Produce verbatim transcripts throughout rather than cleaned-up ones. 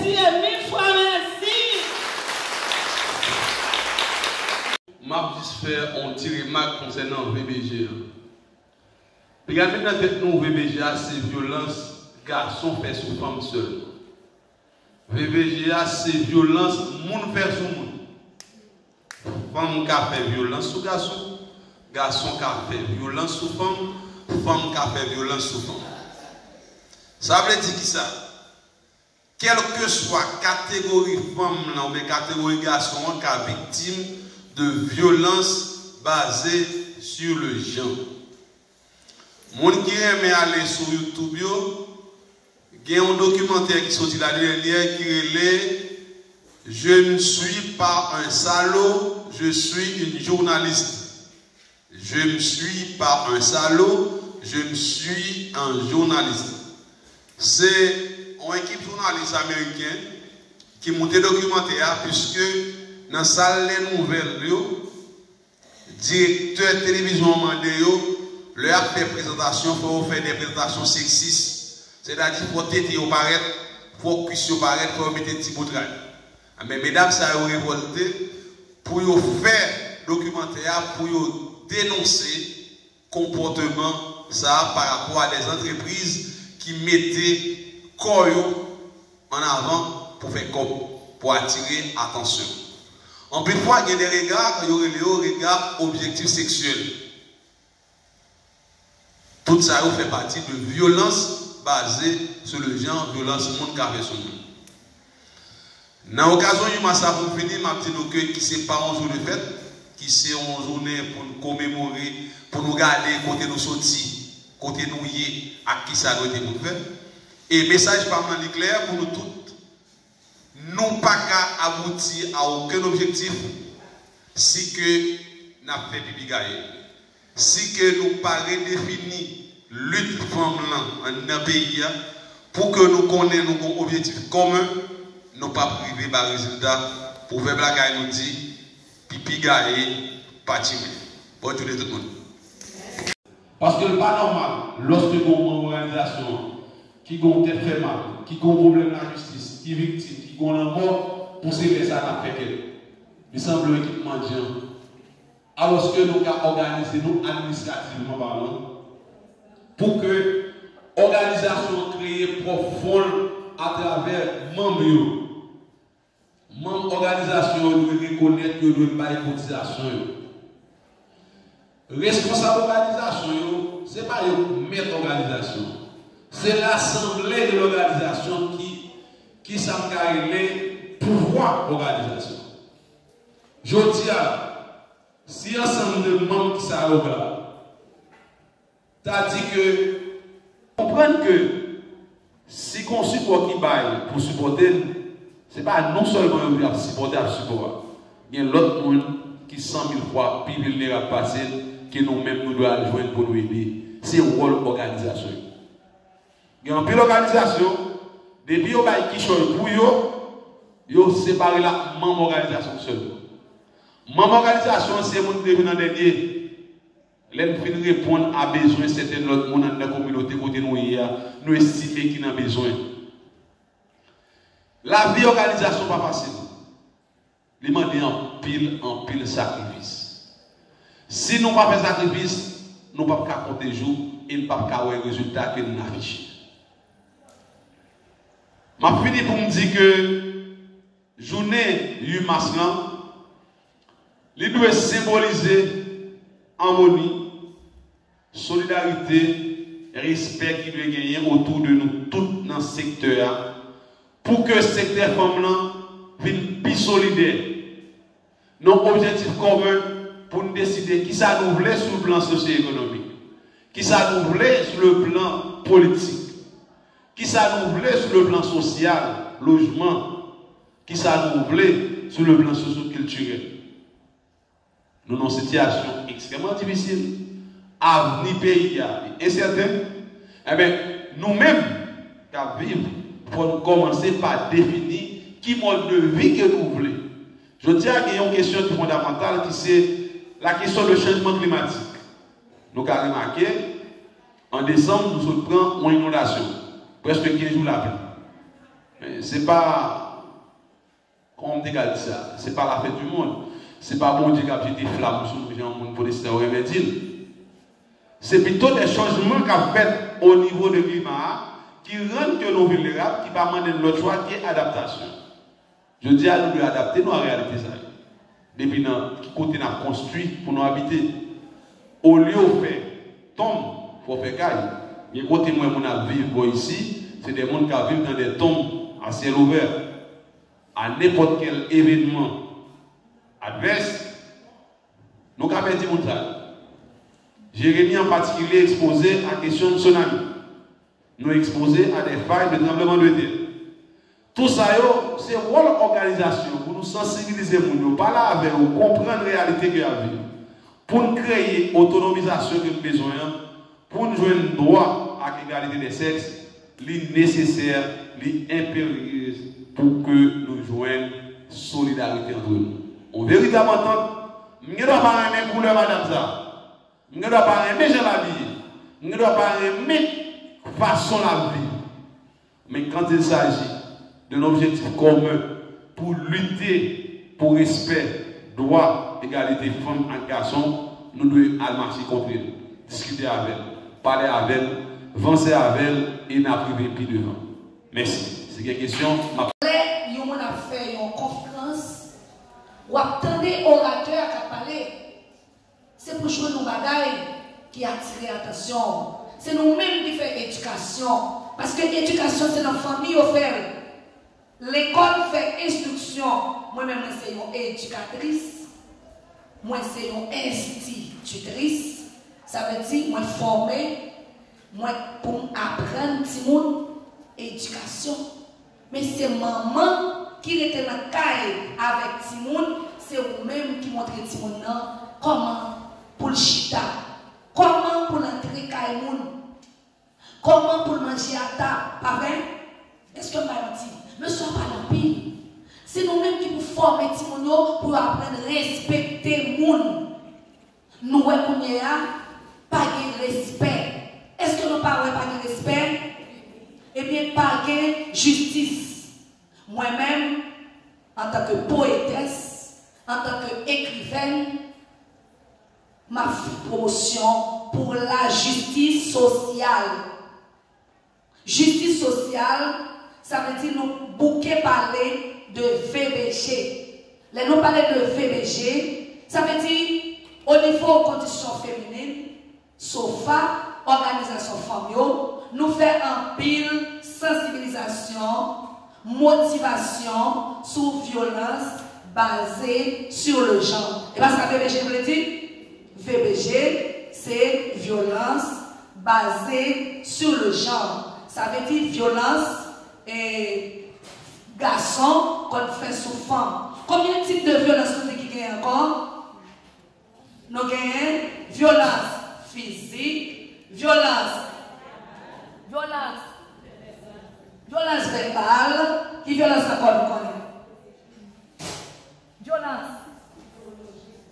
Mesye, mil fwa mèsi. M ap jis fè yon ti remak konsènan V B G a. Piga met nan tèt nou, V B G a se vyolans gason fè sou fanm sèlman. V B G a se vyolans moun fè sou moun. Fanm ka fè vyolans sou gason, gason ka fè vyolans sou fanm, fanm ka fè vyolans sou fanm. Sa vle di kisa? Kèlkeswa kategori fanm lan oubyen kategori gason an ka viktim de vyolans baze sur le genre. Moun ki renmen ale sou YouTube yo, gen yon dokimantè ki soti lane dènyè ki rele Je ne suis pas un salaud, je suis une journaliste. Je ne suis pas un salaud, je ne suis un journaliste. Se yon ekip jounalis ameriken ki moute dokimantè a, piske nan sal lè nouvèl yo, direktè televizyon an mande yo, lè y ap fè prezantasyon, fò yo fè de prezantasyon seksis. Sètadi, fò tete yo parèt, fò kwis yo parèt, fò yo mete ti bout ray. Enben, medam sa yo revòlte pou yo fè dokimantè a, pou yo denonse konpòteman sa a pa rapò a de antrepriz ki mete kò yo an avan pou fè kòb, pou atire atansyon. Anpil fwa, gen de rega, yo rele yo rega objektif seksyèl. Tout sa yo fè pati de vyolans baze sou le genre, vyolans moun ka fè sou moun. Nan okazyon huit mars la, pou m fini, m ap di nou ke ki se pa yon jou de fèt, ki se yon jounen pou n komemore, pou nou gade kote nou soti, kote nou ye, ak kisa nou rete pou n fè. E mesaj pa m nan li klè pou nou tout. Nou pa ka abouti a okenn objektif si ke n ap fè pipi gaye, si ke nou pa redefini lit fanm lan anndan peyi a, pou ke nou konnen nou gon objektif kòmen, nou p ap rive ba rezilta. Pwovèb la kay nou di, pipi gaye pa tchime. Bòn jounen tout moun. Paske l pa nòmal, lòske gon manm òganizasyon an, ki gon tèt fè mal, ki gon pwoblèm lajistis, ki viktim, ki gon lanmò, pou se lè sa a n ap fè kèt. Li sanble yon ekip mandyan. Alòske nou ka òganize nou administrativman palan, pou ke òganizasyon an kreye pwòp fon l atravè manm yo. Manm òganizasyon yo dwe rekonèt yo dwe bay kotizasyon yo. Responsab òganizasyon yo, se pa yo k mèt òganizasyon. Se lasanble de lòganizasyon ki, ki sa m ka rele pouvwa òganizasyon. Jodi a, si ansanm de manm ki sa yo la, ta di ke, konprann ke si gon sipò ki bay pou sipòte l, se pa nou sèlman yo dwe ap sipòte ak sipò a. Gen lòt moun ki san mil fwa pi vilnerab pase l, ke nou menm nou dwe al jwenn pou nou ede. Se wòl òganizasyon yo. Gen anpil òganizasyon, depi yo bay kichòy pou yo, yo separe l ak manm òganizasyon sèlman. Manm òganizasyon se moun ki dwe vin an dènye. Lè n fin reponn a bezwen sèten lòt moun anndan kominote kote nou ye a, nou estime ki nan bezwen. Lavi òganizasyon pa fasil. Li mande anpil, anpil sakrifis. Si nou pa fè sakrifis, nou p ap ka konte jou e n p ap ka wè rezilta ke n afiche. M ap fini pou m di ke jounen uit mas lan, li dwe senbolize amoni, solidarite, respè ki dwe genyen otou de nou tout nan sektè a, pou ke sektè fanm lan vin pi solidè, nan objektif kòmen pou n deside kisa nou vle sou le plan sosyo-ekonomik, kisa nou vle sou le plan politik, kisa nou vle sou le plan sosyal, lojman, kisa nou vle sou le plan sosyo-kiltirèl. Nou nan yon sitiyasyon ekstrèmman difisil. Avni peyi a li ensèten. Enben, nou menm k ap viv, fò n kòmanse pa defini ki mòd de vi ke nou vle. Jodi a, gen yon kesyon ki fondamantal, ki se la kesyon de chanjman klimatik. Nou ka remake, an desanm, nou sot pran yon inondasyon, prèske kenz jou lapli. Se pa, kòman m te ka di sa? Se pa la fin du monde. Se pa Bondye k ap jete flam sou nou jan yon moun pwotestan yo renmen di l. Se pito de chanjman k ap fèt o nivo de klima a ki rann ke nou vilnerab, ki pa mande n lòt chwa ke adaptasyon. Jodi a, nou dwe adapte nou a reyalite sa yo. Depi nan ki kote n ap konstwi pou nou abite. Olye w fè tonb, fò w fè kay. Gen kote m wè moun ap viv bò isi, se de moun k ap viv nan de tonb a syèl ouvè. A nenpòt kèl evènman advès, nou ka pèdi moun sa yo. Jeremi an patikilye ekspoze a kesyon tsunami. Nou ekspoze a de fay de tranbleman de tè. Tout sa yo, se wòl òganizasyon pou nou sansibilize moun yo, pale avè yo, konprann reyalite ke y ap viv. Pou n kreye otonomizasyon ke n bezwen an, pou n jwenn dwa ak egalite de sèks, li nesesè, li enperye pou ke nou jwenn solidarite antre nou. Yon veritab antant, m gen dwa pa renmen koulè madanm sa. M gen dwa pa renmen jan l abiye. M gen dwa pa renmen fason l ap viv. Men quand il s'agit d'un objectif commun pou lite pou respè, dwa, egalite fanm ak gason, nou dwe al mache kontre l, diskite avè l, pale avè l, vanse avè l e n ap rive pi devan. Mèsi. Si gen kesyon, m ap. Lè yon moun ap fè yon konferans, w ap tande oratè a k ap pale. Se pou jwenn yon bagay ki atire atansyon w. Se nou menm ki fè edikasyon. Paske edikasyon se nan fanmi yo fè l. Lekòl fè enstriksyon. Mwen menm, mwen se yon edikatris. Mwen se yon enstititris. Sa vle di mwen fòme, mwen, pou m aprann timoun edikasyon. Men se manman ki rete nan kay avèk timoun, se ou menm ki montre timoun nan kòman pou l chita, kòman pou l antre kay moun, kòman pou l manje a tab, pa vre? Èske m bay manti? Mesye a pale anpil. Se nou menm ki pou fòme timoun yo pou yo aprann respekte moun. Nou wè kounye a, pa gen respè. Èske nou pa wè pa gen respè? Ebyen, pa gen jistis. Mwen menm, antanke powetès, antanke ekrivèn, m ap fè pwomosyon pou lajistis sosyal. Jistis sosyal, sa vle di nou bouke pale de V B G. Lè nou pale de V B G, sa vle di o nivo kondisyon feminin, sofa, òganizasyon fanm yo, nou fè anpil sansibilizasyon, motivasyon sou vyolans baze sur le genre. E pa sa V B G vle di? V B G, se vyolans baze sur le genre. Sa vle di vyolans, eh, gason konn fè sou fanm. Konbyen tip de vyolans nou di ki genyen ankò? Nou genyen vyolans fizik, vyolans, vyolans, vyolans vèbal, ki vyolans ankò nou konnen? Vyolans.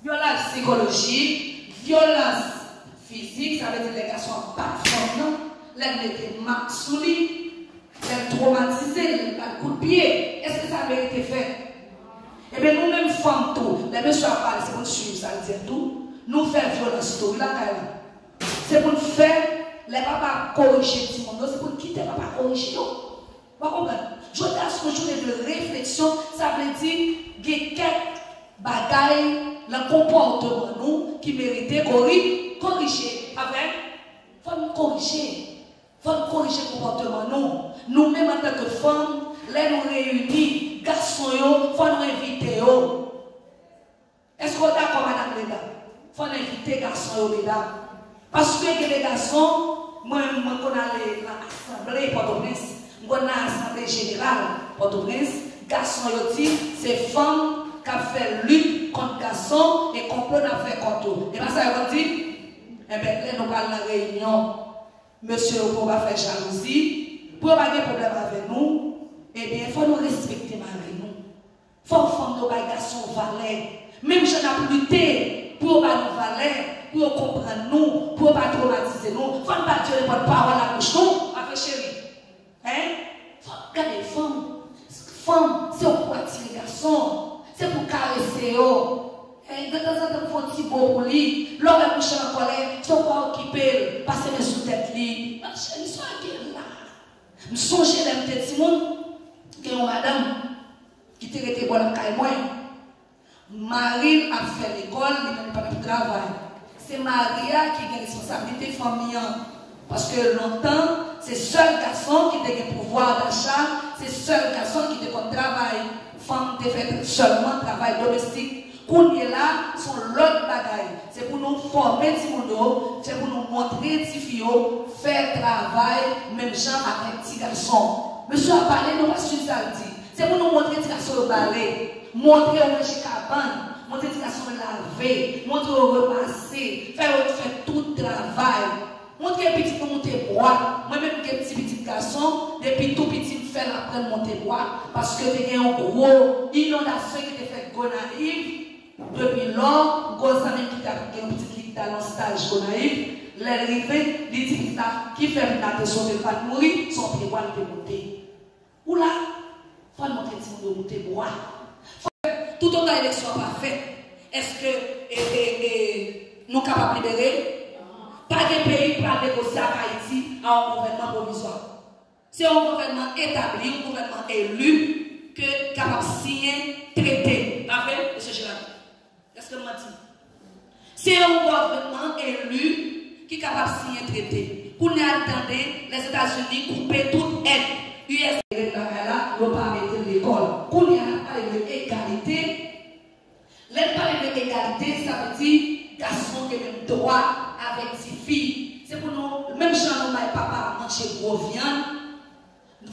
Vyolans sikolojik, vyolans fizik, sa vle di lè gason ap bat fanm nan, lè l mete mak sou li, lè l twomatize l, lè l ba l kout pye. Èske sa merite fèt? Ebyen, nou menm fanm tou, lè mesye ap pale, se pou n swiv sa l di a tou. Nou fè vyolans tou, wi, lakay la. Se pou n fè, lè papa ap korije timoun yo, se pou n kite papa korije yo. W a konprann? Jodi a se yon jounen de refleksyon, sa vle di gen kèk bagay nan konpòtman nou ki merite kori-, korije, pa vre? Fò n korije. Fò n korije konpòtman nou. Nou menm antanke fanm, lè nou reyini, gason yo, fò nou envite yo. Èske w dakò, madanm Leda? Fò n envite gason yo, medam. Paske gen de gason, mwen, mwen konn ale nan asanble Pòtoprens, m konn nan asanble jeneral Pòtoprens, gason yo di se fanm k ap fè lit kont gason e konplo n ap fè kont yo. E pa sa yo konn di? Enben, lè nou pral nan reyinyon, mesye yo, pou yo pa fè jalouzi, pou yo pa gen pwoblèm avè nou, ebyen, fò nou respekte mari nou. Fò fanm yo bay gason valè. Menm jan n ap lite pou yo ba nou valè, pou yo konprann nou, pou yo pa twomatize nou, fò n pa di yo nenpòt pawòl ak bouch nou, pa vre, cheri? Hein? Fò, gade, fanm, Son, se pou karese yo. E, de tanzantan, fè yon ti bo pou li. Lè w wè mouche an kòlè, se w pa okipe l, pase men sou tèt li. Macheri, sa w gen la? M sonje lè m te timoun, gen yon madanm ki te rete bò lakay mwen. Mari l ap fè lekòl, li menm li pa t ap travay. Se mari a ki gen responsablite fanmi an. Paske lontan, se sèl gason ki te gen pouvwa dacha, se sèl gason ki te konn travay. Fanm te fè sèlman travay domestik. Kounye la, se yon lòt bagay. Se pou nou fòme timoun yo, se pou nou montre tifi yo fè travay menm jan avèk ti gason. Mesye a pale, nou pa swiv sa l di. Se pou nou montre ti gason yo bale, montre yo ranje kabann, montre ti gason yo lave, montre yo repase, fè yo fè tout travay. Montre pitit nou moute bwa. Mwen menm m gen ti pitit gason, depi tou piti m fè l aprann monte bwa, paske te gen yon gwo inondasyon ki te fèt Gonayiv, depi lò, m gon zanmi m ki t ap gen yon pitit li ki t al nan staj Gonayiv, lè l rive, li di pitit la, "Ki fè m la te sove l pa t mouri, se yon pye bwa l te moute." Ou la, fò n montre timoun yo moute bwa. Fò, toutotan eleksyon an pa fèt, èske, e, e, e, nou kapab libere l? Pa gen peyi k pral negosye ak Ayiti a yon gouvènman pwovizwa. Se yon gouvènman etabli, yon gouvènman eli ke kapab siyen trete. Pa vre, mesye Gerard? Èske m manti? Se yon gouvènman eli ki kapab siyen trete. Kounye a n tande Lèzetazini koupe tout èd U S A. Rete lakay la, yo pa mete l lekòl. Kounye a n ap pale de egalite. Lè n pale de egalite, sa vle di gason gen menm dwa avèk tifi. Se pou nou, menm jan nou bay papa a manje gwo vyann,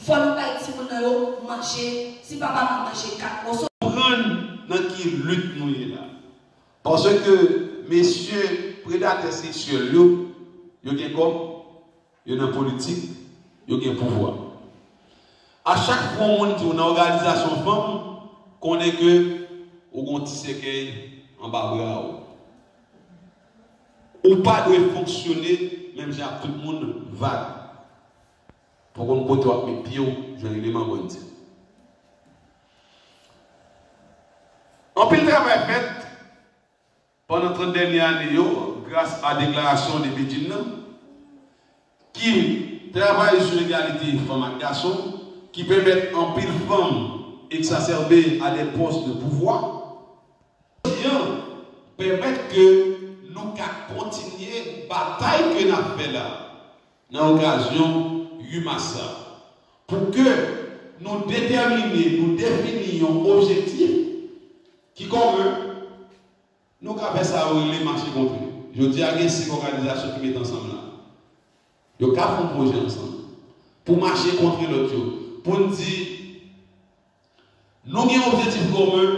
fò nou bay timoun nan yo manje, si papa pa manje kat moso. Konprann nan ki lit nou ye la. Paske mesye predatè seksyèl yo, yo gen kòb, yo nan politik, yo gen pouvwa. A chak fwa yon moun di w nan òganizasyon fanm, konnen ke ou gon ti sèkèy anba bra w. Ou pa dwe fonksyone menm jan ak tout moun vag. Fò w konn kote w ap met pye w, jan eleman mwen di. Anpil travay fèt pandan trant dènye ane yo, gras a deklarasyon de Beijing nan, ki travay sou egalite fanm ak gason, ki pèmèt anpil fanm egzasèbe a de pòs de pouvwa. Jodi an pèmèt ke nou ka kontinye batay ke n ap fè la nan okazyon uit mas la, pou ke nou detèmine, nou defini yon objektif ki komen, nou ka fè sa yo rele mache kontre. Jodi a gen senk òganizasyon ki met ansanm la. Yo ka fè yon pwojè ansanm pou mache kontre lòt yo, pou n di, nou gen objektif komen,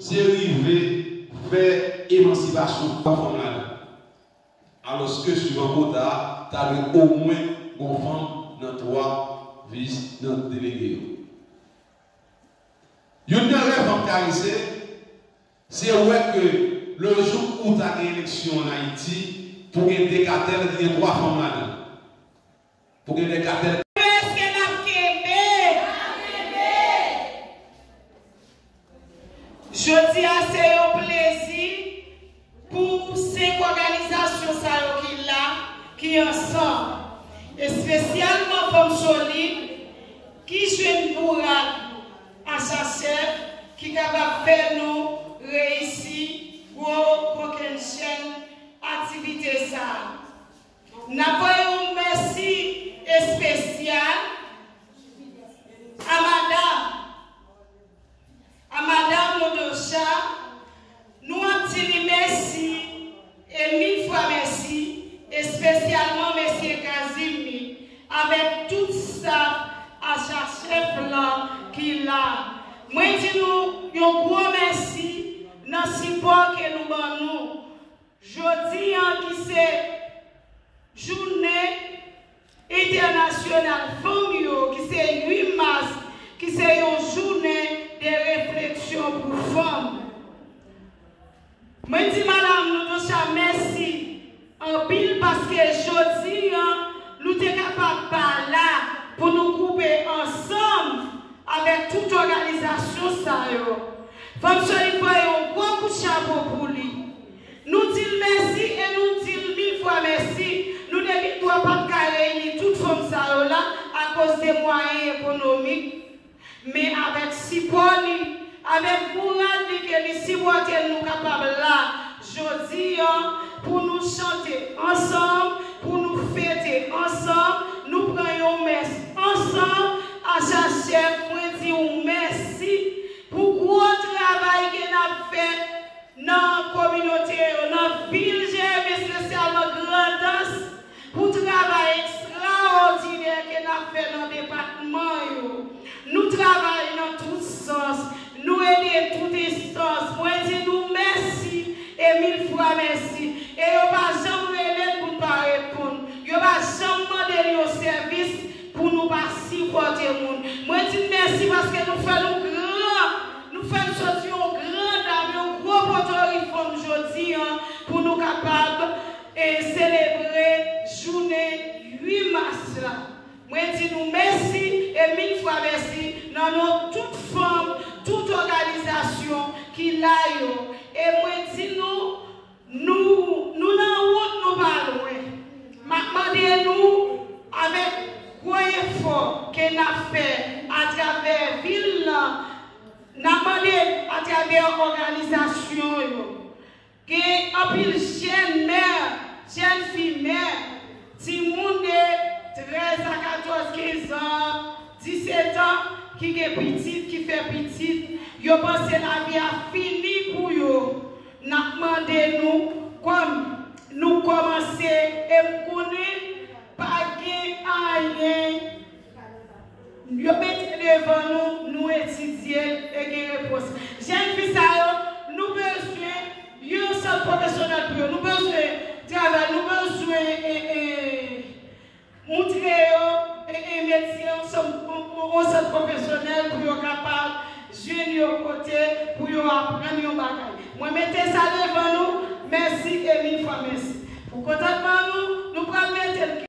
se rive fè emansipasyon fanm ladan. Alòske, suivan kota a, ta dwe omwen gon fanm nan twa vis nan delege yo. Youn nan rèv m ap karese, se wè ke le jou ou ta gen eleksyon an Ayiti, pou gen de katèl ki gen twa fanm ladan. Pou gen de katèl. Èske n ap kenbe? Jodi a se yon plezi pou senk òganizasyon sa yo ki la, ki ansanm, espesyalman Fanm Solid, ki jwenn bourad Acha Chèf ki kapab fè nou reyisi gwo kokennchenn aktivite sa a. N ap voye yon mèsi espesyal a madanm, a madanm Nodocha. Nou ap di li mèsi e mil fwa mèsi, espesyalman mesye Kazimi avèk tout staf Acha Chèf lan ki la. Mwen di nou yon gwo mèsi nan sipò ke nou ban nou. Jodi an ki se jounen entènasyonal fanm yo, ki se uit mas, ki se yon jounen de refleksyon pou fanm. Mwen di madanm Nodocha mèsi anpil paske jodi an nou te kapab pa la pou nou koupe ansanm avèk tout òganizasyon sa yo. Fanm Solid voye yon gwo kout chapo pou li. Nou di l mèsi e nou di l mil fwa mèsi. Nou te gen dwa pa t ka reyini tout fanm sa yo la akoz de mwayen ekonomik. Men avèk sipò li, avèk bourad li ke li sipòte n, nou kapab la jodi an pou nou chante ansanm, pou nou fete ansanm, nou pran yon mès ansanm. Acha Chèf, mwen di w mèsi pou gwo travay ke n ap fè nan kominote yo, nan vil Jeremi, espesyalman Grandans, pou travay ekstraòdinè ke n ap fè nan depatman yo. Nou travay nan tout sans, nou ede tout enstans. Mwen di nou mèsi e mil fwa mèsi. E yo pa janm rele n pou n pa reponn. Yo pa janm mande n yon sèvis pou nou pa sipòte moun. Mwen di n mèsi paske nou fè nou gran. Nou fè n soti yon gran dam, yon gwo potorifòm jodi an pou nou kapab e selebre jounen uit mas la. Mwen di nou mèsi e mil fwa mèsi nan non tout fanm, tout òganizasyon ki la yo. E mwen di nou, nou, nou nan wout, nou pa lwen. M ap mande nou, avèk gwo efò ke n ap fè atravè vil lan, n ap mande atravè òganizasyon yo. Gen anpil jèn mè, jèn fi mè, timoun de trèz a katòz, kenz an, disèt an, ki gen pitit, ki fè pitit. Yo panse lavi a fini pou yo. N ap mande nou, kòm nou kòmanse, e m konnen pa gen anyen yo mete devan nou, nou etidye l e gen repons. Jèn fi sa yo, nou bezwen yon sant pwofesyonèl pou yo. Nou bezwen travay, nou bezwen e, e, moutre yo e, e metye yon sant, yon, yon sant pwofesyonèl pou yo kapab jwenn yon kote pou yo aprann yon bagay. Mwen mete sa devan nou, mèsi e mil fwa mèsi. Pou kontantman nou, nou pral mete l